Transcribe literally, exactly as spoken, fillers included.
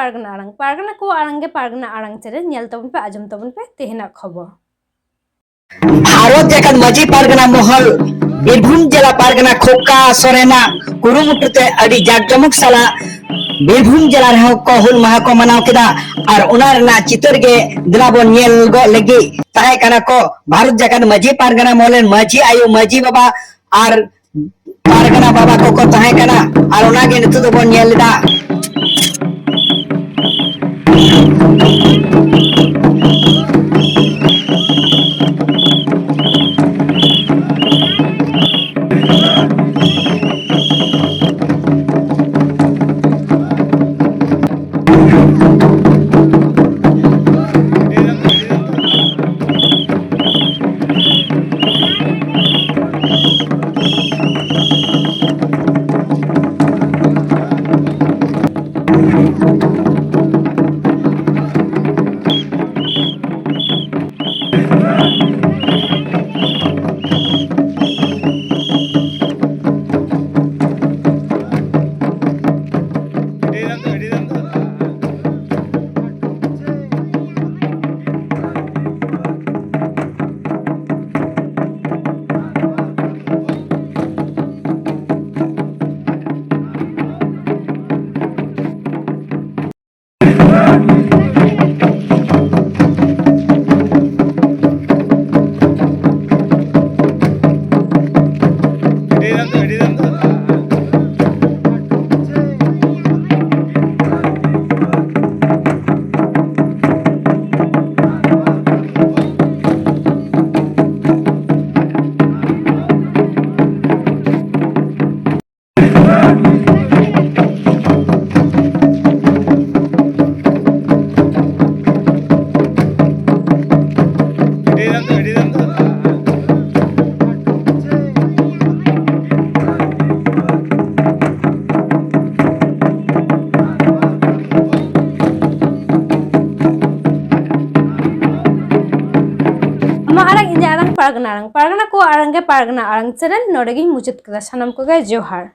ᱯᱟᱨᱜᱟᱱᱟ ᱟᱲᱟᱝ, ᱯᱟᱨᱜᱟᱱᱟ ᱠᱚ ᱟᱲᱟᱝ ᱜᱮ ᱯᱟᱨᱜᱟᱱᱟ ᱟᱲᱟᱝ ᱪᱮᱱᱮᱞ, ᱧᱮᱞ ᱛᱟᱵᱚᱱ ᱯᱮ, ᱟᱸᱡᱚᱢ ᱛᱟᱵᱚᱱ ᱯᱮ ᱛᱮᱦᱮᱧᱟᱜ ᱠᱷᱚᱵᱚᱨ᱾ ᱵᱷᱟᱨᱚᱛ ᱡᱟᱠᱟᱛ ᱢᱟᱹᱡᱷᱤ ᱯᱟᱨᱜᱟᱱᱟ ᱢᱚᱦᱚᱞ, ᱵᱤᱨᱵᱷᱩᱢ ᱡᱮᱞᱟ ᱯᱟᱨᱜᱟᱱᱟ ᱠᱷᱚᱠᱟ ᱥᱚᱨᱮᱱᱟᱜ ᱠᱩᱨᱩᱢᱩᱴᱩ ᱛᱮ ᱟᱹᱰᱤ ᱡᱟᱠ ᱡᱚᱢᱚᱠ ᱥᱟᱞᱟᱜ ᱵᱤᱨᱵᱷᱩᱢ ᱡᱮᱞᱟ ᱨᱮᱦᱚᱸ ᱠᱚ ᱦᱩᱞ ᱢᱟᱦᱟ ᱠᱚ ᱢᱟᱱᱟᱣ ᱠᱮᱫᱟ᱾ ᱟᱨ ᱚᱱᱟ ᱨᱮᱱᱟᱜ ᱪᱤᱛᱟᱹᱨ ᱜᱮ ᱫᱮᱞᱟ ᱵᱚᱱ ᱧᱮᱞ ᱜᱚᱫ ᱞᱟᱹᱜᱤᱫ᱾ ᱛᱟᱦᱮᱸ ᱠᱟᱱᱟ ᱠᱚ ᱵᱷᱟᱨᱚᱛ ᱡᱟᱠᱟᱛ ᱢᱟᱹᱡᱷᱤ ᱯᱟᱨᱜᱟᱱᱟ ᱢᱚᱦᱚᱞ ᱨᱮᱱ ᱢᱟᱹᱡᱷᱤ ᱟᱭᱳ, ᱢᱟᱹᱡᱷᱤ ᱵᱟᱵᱟ ᱟᱨ ᱯᱟᱨᱜᱟᱱᱟ ᱵᱟᱵᱟ ᱠᱚᱠᱚ ᱛᱟᱦᱮᱸ ᱠᱟᱱᱟ᱾ ᱟᱨ ᱚᱱᱟᱜᱮ ᱱᱤᱛᱚᱜ ᱫᱚᱵᱚᱱ ᱧᱮᱞ ᱮᱫᱟ᱾ ᱟᱢᱟᱜ ᱟᱲᱟᱝ, ᱤᱧᱟᱹᱜ ᱟᱲᱟᱝ, ᱯᱟᱨᱜᱟᱱᱟ ᱟᱲᱟᱝ, ᱯᱟᱨᱜᱟᱱᱟ ᱠᱚ ᱟᱲᱟᱝ ᱜᱮ ᱯᱟᱨᱜᱟᱱᱟ ᱟᱲᱟᱝ ᱪᱮᱱᱮᱞ᱾ ᱱᱚᱰᱮ ᱜᱤᱧ ᱢᱩᱪᱟᱹᱫ ᱠᱮᱫᱟ᱾ ᱥᱟᱱᱟᱢ ᱠᱚᱜᱮ ᱡᱚᱦᱟᱨ᱾